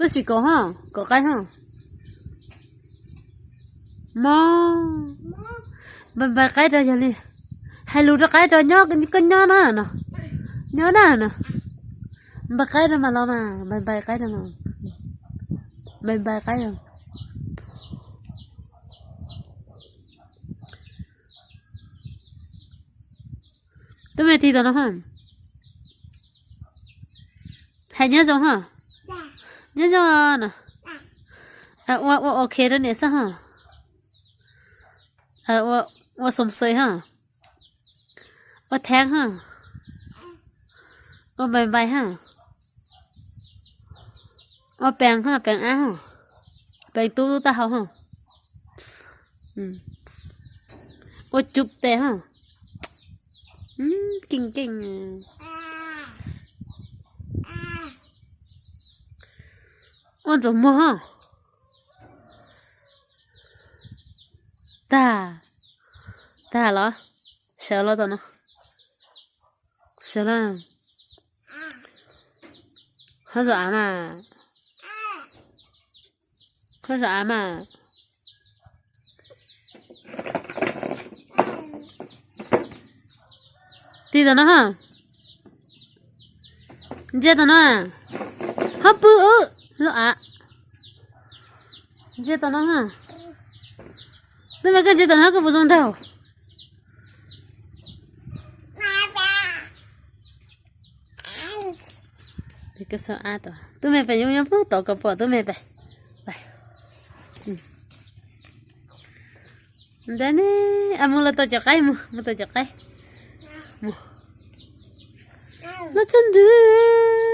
Tab sis kaum ha, kaum qaib ha. Mog, npais npais qaib rau yog li. Hais lus rau qaib rau nyob, koj nyob na no. Nyob na no. Npais qaib rau mas los mas, npais npais qaib rau mas. Npais npais qaib rau. Tub me tig tom no ha. Hais nyob zoo ha. Nyob zoo no. Ua, ua ok rau niam xwb ha. Ua xoom xwm ha. Ua theeb ha. Ua npais npais ha. Ua pees ha, pees ab ha. Pees tub tub taub hau ha. Ua cuv tes ha. Keej keej. Ua ntxuag muag ha. Tag, tag los, sawv los tom no. Sawv los. Hov zom av mas. Hov zom av mas. Tig tom no ha. Ntsia tom no. Hov pw lub av. Ntsia tom no ha. Tub me koj ntsia tom no koj puas zoo nraug. Tub me pem nyob nyob pub tod kom pom tub me pem. Ntawd ne, mus los tau cov qaib, mus, mus tau cov qaib. Mus. Los txog ntawd.